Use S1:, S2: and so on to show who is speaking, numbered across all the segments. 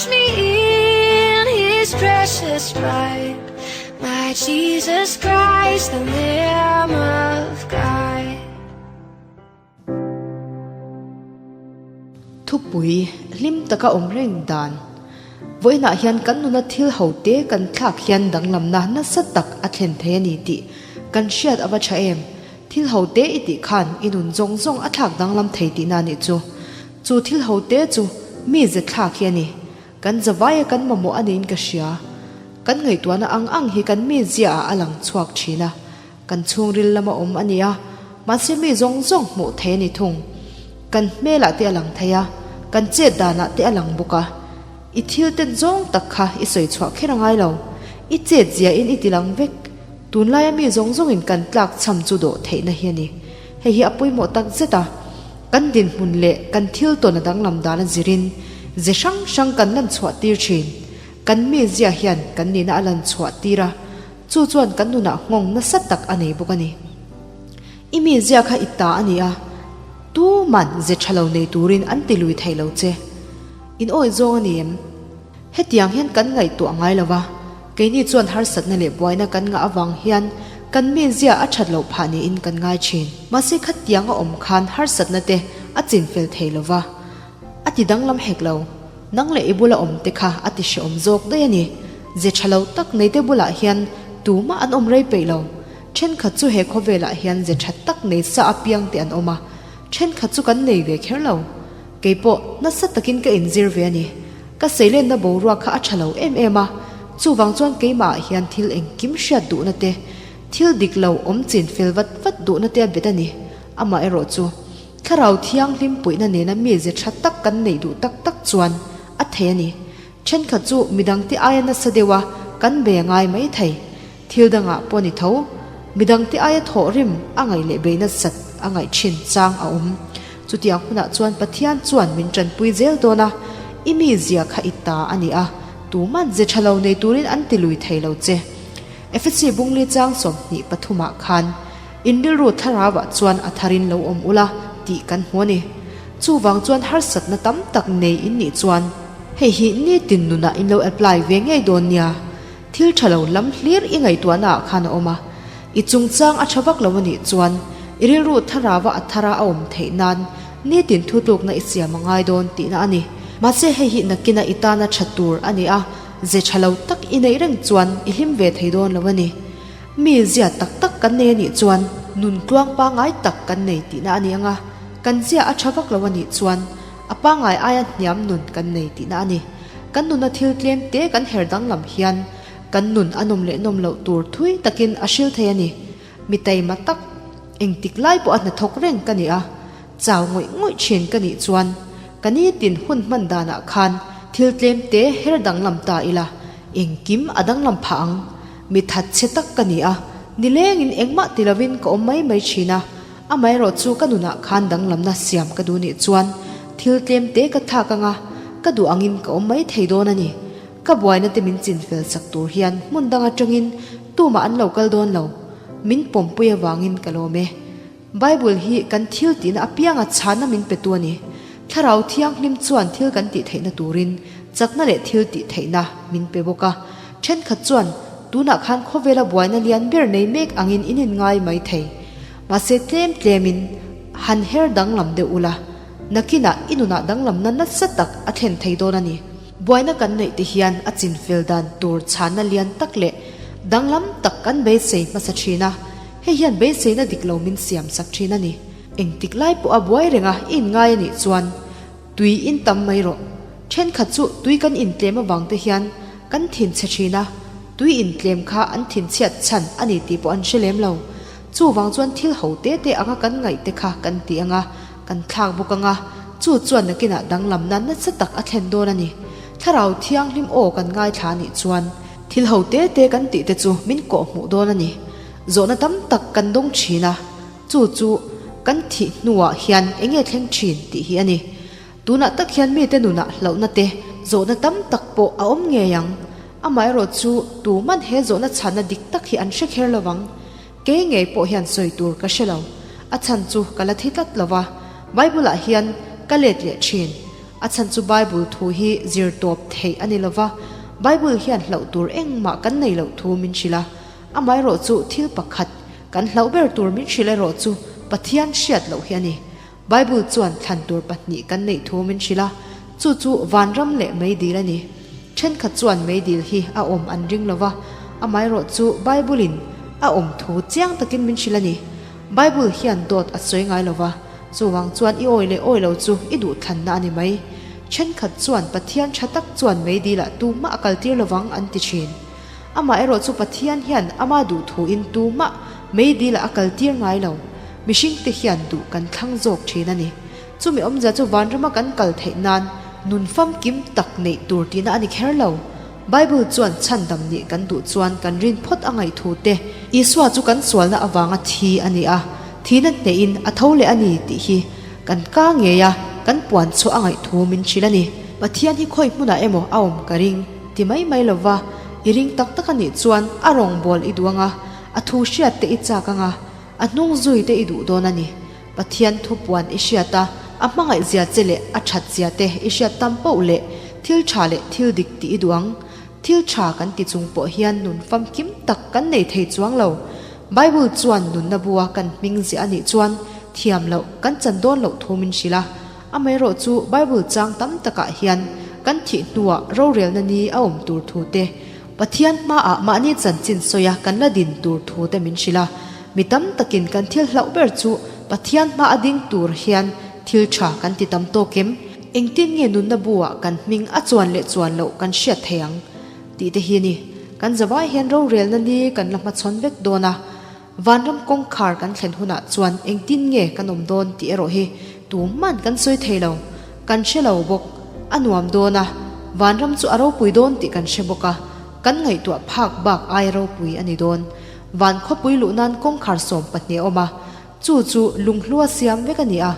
S1: Wash me in his precious blood. My Jesus Christ, the Lamb of God.
S2: Thupui hlim taka awm reng dan. Vawiinah hian kan nuna thil hote kan thlak hian danglamna nasa tak a thlen thei a ni tih kan hriat a va tha em? Thil hote i tih khan i nun zawng zawng a thlak danglam thei tihna a nih chu. Chu thil hote chu mi ze thlak hi a ni. Kan zavaia kan mamawh a niin ka hria. Kan ngaihtuahna ang ang hi kan mi ziaah a lang chhuak thin a. Kan chhungril lama awm a ni a, mahse mi zawng zawng hmuh thei a ni thung. Kan hmelah te a lang thei a, kan chet danah te a lang bawk a. I thil ten zawng tak kha i sawi chhuah kher a ngai lo. I chet ziahin i ti lang vek. Tunlaia mi zawng zawngin kan tlak cham chu dawh theihna hi a ni. Hei hi a pawimawh tak zet a. Kan dinhmun leh kan thil tawn a danglam dan a zirin ze hrang hrang kan lan chhuah tir thin. Kan mi zia hian kan nihna a lan chhuah tir a. Chu chuan kan nunah nghawng nasa tak a nei bawk a ni. I mi zia kha i ta a ni a, tuman ze tha lo nei turin an ti lui thei lo che. In awi zawng a ni em? Hetiang hian kan ngaihtuah ngai lo va, keini chuan harsatna leh buaina kan ngah avang hian kan mi zia a that loh phah niin kan ngai thin. Mahse khatiang a awm khan harsatna te a chinfel thei lo va, a ti danglam hek lo. Nang leh i bula awm te kha a ti hrehawm zawk daih a ni. Ze tha lo tak nei te bulah hian tumah an awm rei peih lo. Thenkhat chu he khawvelah hian ze tha tak nei sa apiang te an awm a, thenkhat chu kan nei ve kher lo. Kei pawh nasa takin ka inzir ve a ni. Ka seilenna boruak kha a tha lo em em a, chuvang chuan keimahah hian thil engkim hriat duhna te, thil dik lo awm chin fel vat vat duhna te a bet a ni. Amaherawh chu Thlarau Thianghlim puihna nena mize tha tak kan neih duh tak tak chuan a thei a ni. Thenkhat chu midangte aia nasa deuha kan bei a ngai mai thei. Thil dangah pawh ni tho. Midangte aia thawhrim a ngaih leh bei nasat a ngaih thin chang a awm. Chutiang hunah chuan Pathian chuan min tanpui zel dawn a, i mizia kha i ta a ni a, tuman ze tha lo nei turin an ti lui thei lo che. Efesi bungli chang 23 ah khan In rilru thlarauah chuan a tharin lo awm ula tih kan hmu a ni. Chuvang chuan harsatna tam tak nei in nih chuan hei hi nitin nunah in lo apply ve ngei dawn nia. Thil tha lo lam hlir i ngaihtuahna ah khan a awm a. I chungchang a tha vak lo a nih chuan i rilru thlarauva a thara a awm theih nan nitin thutlukna i siam a ngai dawn tihna a ni. Mahse hei hi nakina i tana tha tur a ni a, ze tha lo tak i neih reng chuan i hlim ve thei dawn lo a ni. Mi zia tak tak kan nei a nih chuan nun tluang pangngai tak kan nei tihna a ni ang a, kan zia a tha vak lo a nih chuan a pangngai aia hniam nun kan nei tihna a ni. Kan nuna thil tlem te kan her danglam hian kan nun a nawm leh nawm loh tur thui takin a hril thei a ni. Mi taima tak, engtik lai pawh a hnathawk reng ka ni a, chau ngawih ngawih thin ka nih chuan ka nitin hun hman danah khan thil tlem te her danglam ta ila engkim a danglam phah ang. Mi that chhe tak ka ni a, nilengin engmah ti lovin ka awm mai mai thin a, amaherawh chu ka nunah khan danglamna siam ka duh nih chuan thil tlem te ka thlak anga ka duh angin ka awm mai thei dawn a ni. Ka buaina te min chinfel sak tur hian hmun dang atangin tumah an lo kal dawn lo. Min pawmpui avangin ka lawm e. Bible hi kan thil tihna apianga chhanna min pe tu a ni. Thlarau Thianghlim chuan thil kan tih theihna turin chakna leh thil tih theihna min pe bawk a. Thenkhat chuan tunah khan khawvela buaina lian ber nei mek angin in inngai mai thei. Mahse tlem tlemin han her danglam deuh ula, nakinah i nunah danglamna nasa tak a thlen thei dawn a ni. Buaina kan neih te hian a chinfel dan tur chhanna lian tak leh danglam tak kan beisei hmasa thin a. Hei hian beiseina dik lo min siam sak thin a ni. Engtik lai pawh a buai reng a i inngai a nih chuan tui in tam mai rawh. Thenkhat chu tui kan intlem avang te hian kan thinchhe thin a, tui intlem kha an thinchhiat chhan a ni tih pawh an hre lem lo. Chuvang chuan thil ho te te anga kan ngaih te kha kan ti ang a, kan thlak bawk ang a, chu chuan nakinah danglamna nasa tak a thlen dawn a ni. Thlarau Thianghlim aw kan ngaithla a nih chuan thil ho te te kan tih te chu min kawhhmuh dawn a ni. Zawhna tam tak kan dawng thin a, chu chu kan thih hnuah hian eng nge thleng thin tih hi a ni. Tunah tak hian mite nunah hlauhna te zawhna tam tak pawh a awm ngei ang. Amaherawh chu tuman he zawhna chhanna dik tak hi an hre kher lo vang. Kei ngei pawh hian sawi tur ka hre lo. A chhan chu ka la thi tlat lo va, Bible-ah hian ka let leh thin. A chhan chu Bible thu hi zir tawp theih a ni lo va, Bible hian hlauh tur engmah kan nei loh thu min hrilh a. Amaherawh chu thil pakhat kan hlauh ber tur min hrilh erawh chu Pathian hriat loh hi a ni. Bible chuan thlan tur pahnih kan neih thu min hrilh a, chu chu vanram leh meidil a ni. Thenkhat chuan meidil hi a awm an ring lo va, amaherawh chu Bible-in a awm thu chiang takin min hrilh a ni. Bible hian dawt a sawi ngai lo va, chuvang chuan i awi leh awi lo chu i duh thlanna a ni mai. Thenkhat chuan Pathian tha tak chuan meidilah tumah a kaltir lovang an ti thin. Amaherawh chu Pathian hian ama duh thuin tumah meidilah a kaltir ngai lo. Mihringte hian duh kan thlang zawk thin a ni. Chumi awmzia chu vanrama kan kal theih nan nun famkim tak neih tur tihna a ni kher lo. Bible chuan chhandam nih kan duh chuan kan rin phawt a ngaih thu te, Isua chu kan sualna avanga thi a ni a, thihna hnehin a tho leh a ni tih hi kan ka ngei a, kan puan chhuah a ngaih thu min hrilh a ni. Pathian hi khawi hmunah emaw a awm ka ring ti mai mai lova, i ring tak tak a nih chuan a rawngbawl i duh anga, a thu hriat te i chak anga, a hnung zui te i duh dawn a ni. Pathian thu puan i hriat a, a hmangaih zia che leh a that zia te i hriat tam poh leh thil tha leh thil dik tih i duh ang. Thil tha kan ti chung pawh hian nun famkim tak kan nei thei chuang lo. Bible chuan nunna bua kan hming ziah a nih chuan thiam loh kan chan dawn loh thu min hrilh a. Amaherawh chu Bible chang tam takah hian kan thih hnuah rorelna ni a awm tur thu te, Pathian hmaah mahni chanchin sawia kan la din tur thu te min hrilh a. Mi tam takin kan thil hlauh ber chu Pathian hma a ding tur hian thil tha kan ti tam tawk em? Engtin nge nunna buah kan hming a chuan leh chuan loh kan hriat thei ang? Tih te hi a ni. Kan zavai hian rorelna ni kan la hmachhawn vek dawn a. Vanram kawngkhar kan thlen hunah chuan engtin nge kan awm dawn tih erawh hi tuman kan sawi thei lo. Kan hre lo bawk. A nuam dawn a, vanram chu a ropui dawn tih kan hre bawk a, kan ngaihtuah phak bak ai ropui a ni dawn. Van khawpui luh nan kawngkhar 12 a awm a, chu chu lunghlua siam vek a ni a,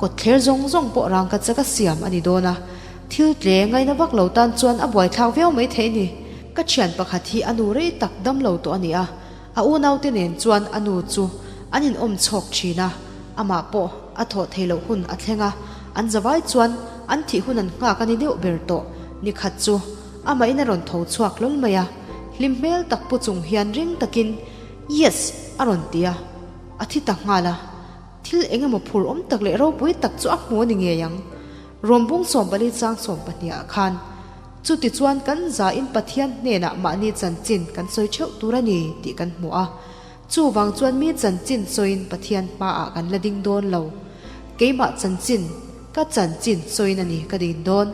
S2: kawtthler zawng zawng pawh rangka chaka siam a ni dawn a. Thil tle ngaina vak lo tan chuan a buaithlak viau mai thei a ni. Ka thian pakhat hi a nu rei tak dam lo tawh a ni a, A unaute nen chuan a nu chu an inawm chhawk thin a, amah pawh a thawh thei loh hun a thleng a, an zavai chuan an thih hun an nghak a ni deuh ber tawh. Ni khat chu amahin a rawn tho chhuak hlawl mai a, hlim hmel tak pu chung hian ring takin, Yes! a rawn ti a, a thi ta nghal a. Thil eng emaw phur awm tak leh ropui tak chu a hmu a ni ngei ang. Rawmbung 14 chang 12 ah khan, Chutichuan kan zain Pathian hnenah mahni chanchin kan sawi theuh tur a ni tih kan hmu a. Chuvang chuan mi chanchin sawiin Pathian hmaah kan la ding dawn lo. Keimah chanchin, ka chanchin sawiin a ni ka din dawn.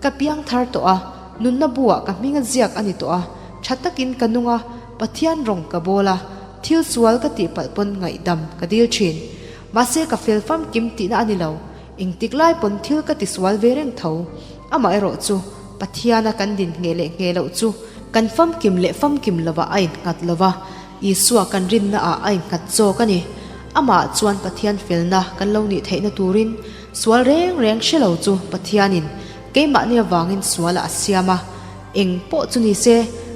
S2: Ka piang thar tawh a, nunna buah ka hming a ziak a ni tawh a, tha takin ka nung a, Pathian rawng ka bawl a, thil sual ka tihpalh pawn ngaihdam ka dil thin. Mahse ka fel famkim tihna a ni lo. Engtik lai pawn thil ka tisual ve reng tho. Amaherawh chu, Pathiana kan din ngheh leh ngheh loh chu kan famkim leh famkim lovah a innghat lo va, Isua kan rinnaah a innghat zawk a ni. Amah chuan Pathian felna kan lo nih theihna turin sual reng reng hre lo chu Pathianin keimahni avangin sualah a siam a. Eng pawh chu ni se,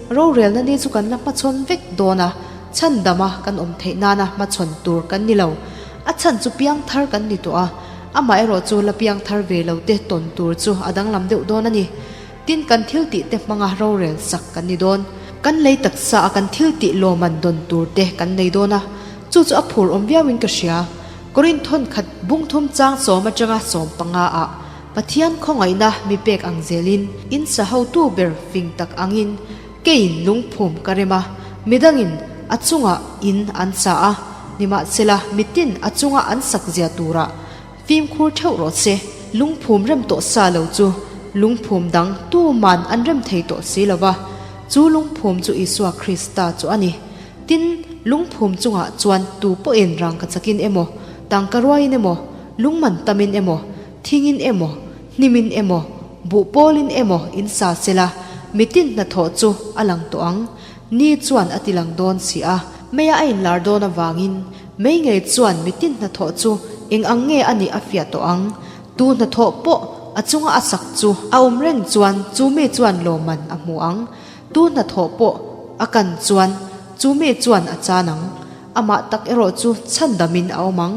S2: rorelna ni chu kan la hmachhawn vek dawn a, chhandama kan awm theih nana hmachhawn tur kan ni lo. A chhan chu piangthar kan ni tawh a, amaherawh chu la piangthar ve lo te tawn tur chu a danglam deuh dawn a ni. Tin, kan thil tih te hmanga rorel sak kan ni dawn. Kan lei taksa a kan thil tih lawman dawn tur te kan nei dawn a, chu chu a phur awm viauin ka hria. Korinth thawnkhat bungthum chang sawm atanga 15 ah Pathian khawngaihna mi pek ang zelin in sa hotu ber fing tak angin keiin lungphum ka rem a, midangin a chungah in an sa a, nimahsela mitin a chunga an sak zia turah fimkhur theuh rawh se. Lungphum rem tawh sa lo chu lungphum dang tuman an rem thei tawh si lo va, chu lungphum chu Isua Krista chu a ni. Tin, lungphum chungah chuan tu pawhin rangka chakin emaw, tangka ruaiin emaw, lungman tamin emaw, Thingin emaw, hnimin emaw, buh pawlin emaw in sa sela, mitin hnathawh chu a lang tawh ang. Ni chuan a ti lang dawn si a. Meia a inlar dawn avangin mei ngei chuan mitin hnathawh chu eng ang nge a nih a fiah tawh ang. Tu hnathawh pawh a chunga a sak chu a awm reng chuan chu mi chuan lawmman a hmu ang. Tu hnathawh pawh a kan chuan chu mi chuan a chan ang. Amah tak erawh chu chhandamin a awm ang.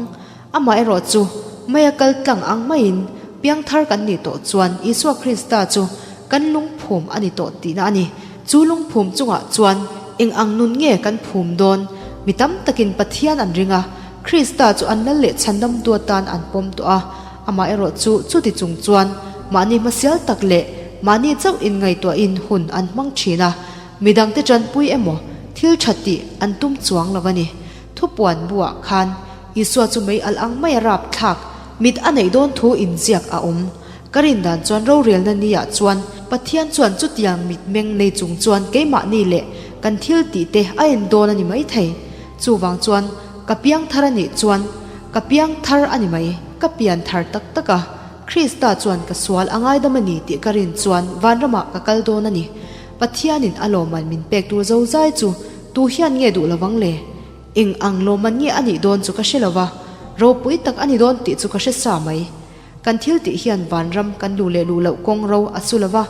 S2: Amaherawh chu, mei a kal tlang ang maiin Piangthar kan nih tawh chuan Isua Krista chu kan lungphum a ni tawh tihna a ni. Chu lungphum chungah chuan eng ang nun nge kan phum dawn? Mi tam takin Pathian an ring a, Krista chu an lal leh chhandam duatan an pawm tawh a. Amaherawhchu chuti chung chuan mahni hmasial tak leh mahni chauh inngaihtuahin hun an hmang thin a, midangte tanpui emaw thil tha tih an tum chuang lo a ni. Thupuan buah khan Isua chu mei alh ang mai a rap thlak, mit a neih dawn thu inziak a awm. Ka rin dan chuan rorelna ni ah chuan Pathian chuan chutiang mitmeng nei chung chuan keimahni leh kan thil tih te a en dawn a ni mai thei. Chuvang chuan ka piang thar a nih chuan ka piang thar a ni mai. Ka pian thar tak tak a, Krista chuan ka sual a ngaidam a ni tih ka rin chuan vanramah ka kal dawn a ni. Pathianin a lawmman min pek tur zozai chu tu hian nge duh lovang le? Eng ang lawmman nge a nih dawn chu ka hre lova, ropui tak a ni dawn tih chu ka hre sa mai. Kan thil tih hian vanram kan luh leh luh loh kawng ro a su lova,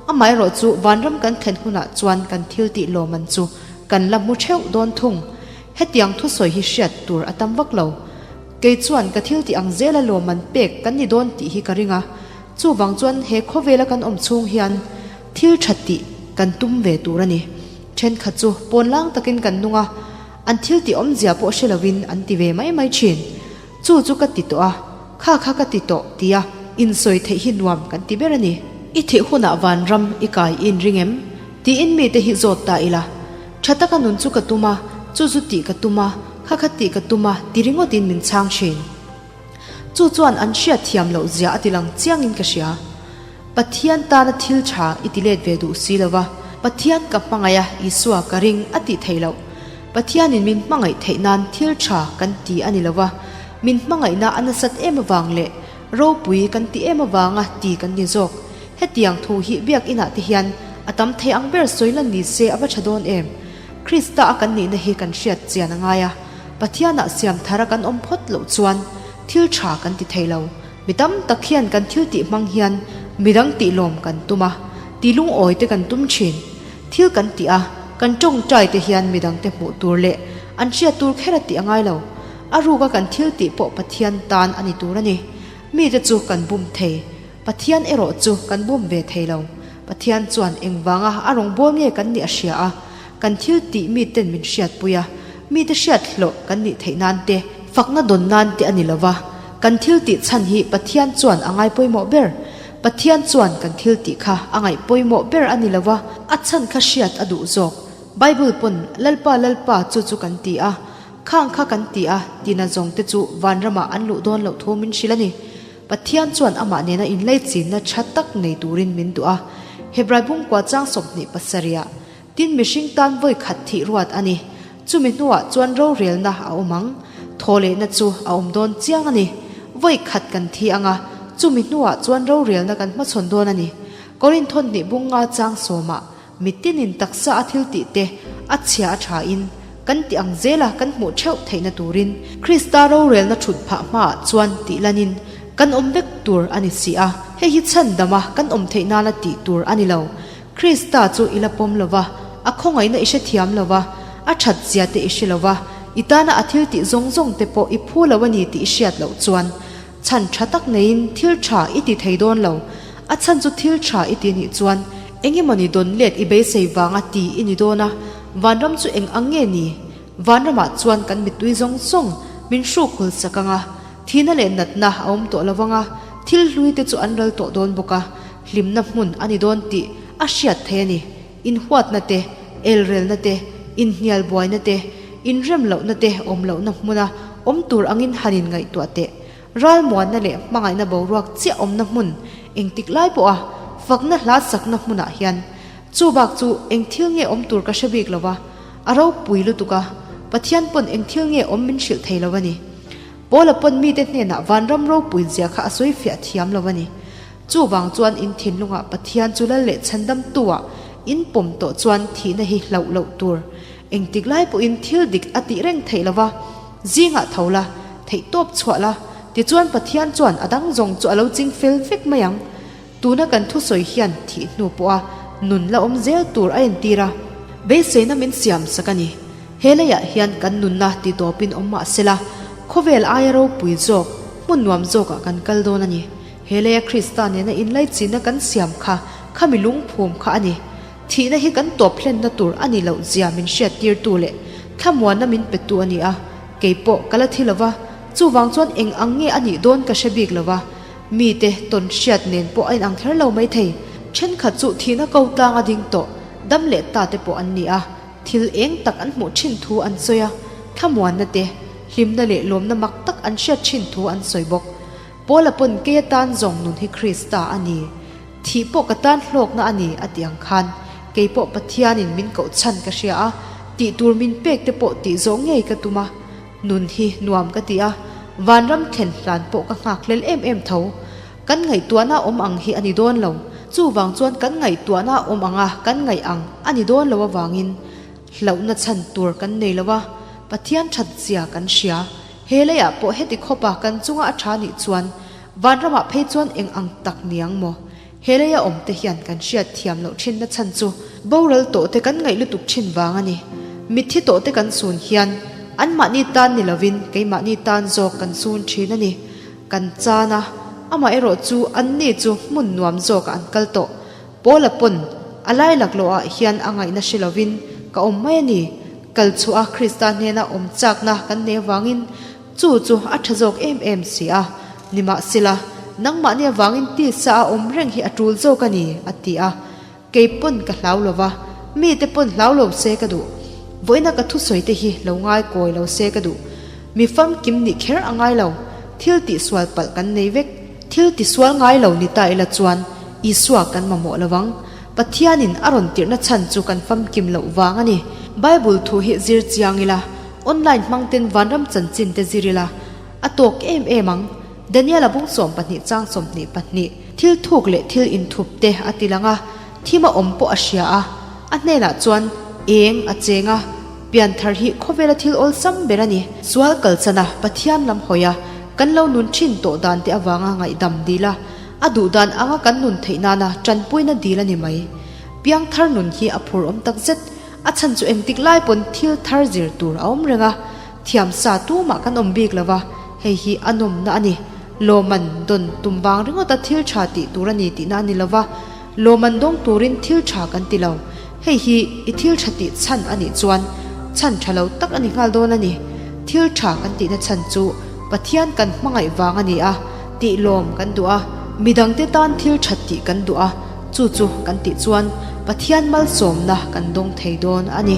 S2: amaherawh chu vanram kan thlen hunah chuan kan thil tih lawmman chu kan la hmu theuh dawn thung. Hetiang thusawi hi hriat tur a tam vak lo. Kei chuan ka thil tih ang zela lawmman pek kan ni dawn tih hi ka ring a, chuvang chuan he khawvela kan awm chhung hian thil tha tih kan tum ve tur a ni. Thenkhat chu pawnlang takin kan nung a, an thil tih awmzia pawh hre lovin an ti ve mai mai thin. Chu chu ka ti tawh a, kha kha ka ti tawh tia insawi theih hi nuam kan ti ber a ni. I thih hunah vanram i kai i inring em? Tiin mite hi zawt ta ila. Tha taka nun chu ka tum a, chu chu tih ka tum a, kha kha tih ka tum a ti ringawtin min chhang thin. Chu chuan an hriat thiam loh zia a ti lang chiangin ka hria. Pathian tana thil tha i ti let ve duh si lo va, Pathian ka hmangaih a, Isua ka ring a tih theih loh. Pathianin min hmangaih theih nan thil tha kan ti a ni lo va, min hmangaihna a nasat em avang leh ropui kan ti em avanga ti kan ni zawk. Hetiang thu hi biak inah te hian a tam thei ang ber sawi lan ni se a va tha dawn em? Krista a kan nihna hi kan hriat chian a ngai a, Pathianah siam thara kan awm phawt loh chuan thil tha kan ti thei lo. Mi tam tak hian kan thil tih hmang hian midang tih lawm kan tum a, ti lungawi te kan tum thin. Thil kan tih a, kan tawngtai te hian midang te hmuh tur leh an hriat tur kher a tih a ngai lo. A ruka kan thil tih pawh Pathian tan a ni tur a ni. Mite chu kan bum thei. Pathian erawh chu kan bum ve thei lo. Pathian chuan engvanga a rawngbâwl nge kan nih a hria a, kan thil tih miten min hriatpui a, mite hriat hlawh kan nih theih nan te, fakna dawn nan te a ni lo va, kan thil tih chhan hi Pathian chuan a ngai pawimawh ber. Pathian chuan kan thil tih kha a ngaih pawimawh ber a ni lo va, a chhan kha hriat a duh zawk. Bible pawn Lalpa Lalpa chu chu kan ti a, khang kha kan ti a, tina zawng te chu vanramah an luh dawn loh thu min hrilh a ni. Pathian chuan amah nena inleichinna tha tak nei turin min duh a. Hebrai bungkua chang 27ah, Tin mihring tan vawi khat thih ruat a ni. Chumi hnuah chuan rorelna a awm ang. Thawhlehna chu a awm dawn chiang a ni. Vawi khat kan thi ang a, chumi hnuah chuan rorelna kan hmachhawn dawn a ni. Korinth hnih bunga chang sawmah, Mitinin taksa a thil tih te a chhia a tha in kan tih ang zela kan hmuh theuh theihna turin Krista rorelna thut phah hmaah chuan tih lanin kan awm vek tur a ni si a. Hei hi chhandama kan awm theih nana tih tur a ni lo. Krista chu i la pawm lova, a khawngaihna i hrethiam lova, a that zia te i hre lova, i tana a thil tih zawng zawng te pawh i phu lo a ni tih i hriat loh chuan Chhan tha tak neiin thil tha i ti thei dawn lo. A chhan chu thil tha i ti nih chuan eng emawni dawn let i beisei vanga ti i ni dawn a, vanram chu eng ang nge ni? Vanramah chuan kan mittui zawng zawng min hruk hul sak ang a, thihna leh natna a awm tawh lo vang a, thil hlui te chu an ral tawh dawn bawk a, hlimna hmun a ni dawn tih a hriat thei a ni. Inhuatna te, elrelna te, inhnial buaina te, inrem lohna te awm lohna hmuna awm tur angin han inngaihtuah teh. Ralmuanna leh hmangaihna boruak chiah awmna hmun engtik lai pawha fakna hla sakna hmunah hian chu bak chu eng thil nge awm tur ka hre bik lo va, a ropui lutuk a, Pathian pawn eng thil nge awm min hrilh thei lo a ni. Paula pawn mite hnenah vanram ropui zia kha a sawi fiah thiam lo a ni. Chuvang chuan in thinlungah Pathian chu lal leh chhandamtuah in pawm tawh chuan thihna hi hlauh loh tur. Engtik lai pawhin thil dik a tih reng theih lova, zingah tho la, theih tawp chhuah la, tichuan Pathian chuan a dang zawng chu a lo ching fel vek mai ang. Tuna kan thusawi hian thih hnu pawha nun la awm zel tur a entir a, beiseina min siam sak a ni. He leiah hian kan nunna ti tawpin awm mah sela, khawvel aia ropui zawk, hmun nuam zawkah kan kal dawn a ni. He leia Krista nena inlaichinna kan siam kha khami lungphum kha a ni. Thihna hi kan tawp hlenna tur a ni loh zia min hriattirtu leh thlamuanna min petu a ni a, kei pawh ka la thi lo va, chuvang chuan eng ang nge a nih dawn ka hre bik lo va, mite tawn hriat nen pawh a inang kher lo maithei. Thenkhat chu thihna ko tlang a ding tawh, dam leh ta te pawh an ni a, thil eng tak an hmuh thin thu an sawi a, thlamuanna te, hlimna leh lawmna mak tak an hriat thin thu an sawi bawk. Paula pawn kei atan zawng nun hi Krista a ni. Thih pawh ka tan hlawkna a ni a tih ang khan kei pawh Pathianin min koh chhan ka hria a, tih tur min pek te pawh tih zawh ngei ka tum a, nun hi nuam ka ti a, vanram thlen hlan pawh ka nghak hlel em em tho. Kan ngaihtuahna awm ang hi a ni dawn lo, chuvang chuan kan ngaihtuahna awm anga kan ngaih ang a ni dawn lo avangin hlauhna chhan tur kan nei lo a, Pathian that zia kan hria. He leiah pawh heti khawpa kan chunga a tha nih chuan Vanramah phei chuan eng ang tak niang maw? He leia awmte hian kan hriat thiam loh thinna chhan chu boral tawhte kan ngaih lutuk thin vang a ni. Mitthi tawhte kan sun hian anmahni tan ni lovin keimahni tan zawk kan sun thin a ni. Kan chan a, amaherawh chu anni chu hmun nuam zawkah an kal tawh. Paula pawn a lai laklawhah hian a ngaihna hre lovin ka awm mai a ni. Kal chhuah a Krista hnena awm chakna kan nei avangin Chu chu a tha zawk em em si a, nimahsela, nangmahni avangin tisa a awm reng hi a tul zawk a ni, a ti a. Kei pawn ka hlau lo va, mite pawn hlau lo se ka duh. Vawiina ka thusawi te hi lo ngai kawi lo se ka duh. Mi famkim nih kher a ngai lo, thil tihsual palh kan nei vek. Thil tisual ngai lo ni ta ila chuan Isua kan mamawh lo vang. Pathianin a rawn tirhna chhan chu kan famkim loh vang a ni. Bible thu hi zir chiang ila, Online hmang ten vanram chanchin te zir ila, a tawk em em ang. Daniela bung 12 chang 22, Thil thuk leh thil inthup te a ti lang a, thim a awm pawh a hria a, a hnenah chuan eng a cheng a, pianthar hi khawvela thil awlsam ber a ni. Sual kalchana Pathian lam hawi a, kan lo nun thin tawh dan te avanga ngaihdam dil a, a duh dan anga kan nun theih nana tanpuina dil a ni mai. Piangthar nun hi a phur awm takzet. A chhan chu engtik lai pawn thil thar zir tur a awm reng a, thiam sa tumah kan awm bik lo va, hei hi a nawmna a ni. Lawman dawn tum vang ringawta thil tha tih tur a ni tihna a ni lo va, lawman dawng turin thil tha kan ti lo. Hei hi i thil tha tih chhan a nih chuan chhan tha lo tak a ni nghal dawn a ni. Thil tha kan tihna chhan chu Pathian kan hmangaih vang a ni a, tih lawm kan duh a, midangte tan thil tha tih kan duh a, Chu chu kan tih chuan Pathian malsawmna kan dawng thei dawn a ni.